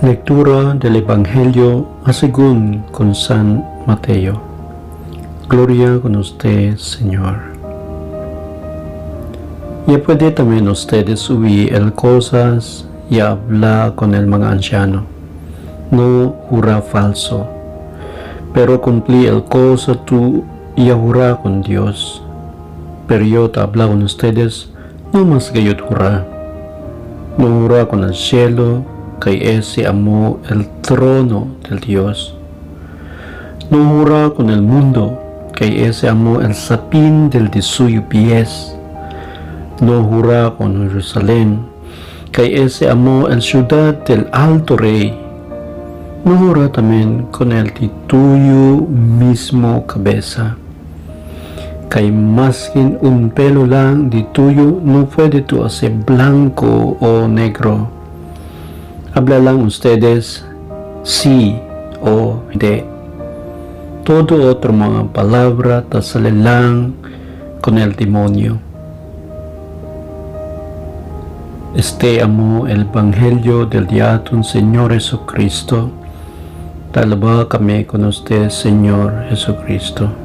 Lectura del Evangelio según con San Mateo. Gloria con usted, Señor. Ya puede también ustedes subir el cosas y hablar con el mga anciano. No jura falso, pero cumplí el cosa tú y jura con Dios. Pero yo te habla con ustedes, no más que yo jura. No jura con el cielo, que ese amó el trono del Dios. No jura con el mundo, que ese amó el sapín del de suyo pies. No jura con Jerusalén, que ese amó el ciudad del alto rey. No jura también con el de tuyo mismo cabeza. Kay maskin un pelo lang di tuyo no puede tú hacer blanco o negro. Habla lang ustedes sí o hindi. Todo otro mga palabra ta sale lang con el demonio. Este amo el Evangelio del Diaton Señor Jesucristo. Talaba kami con usted, Señor Jesucristo.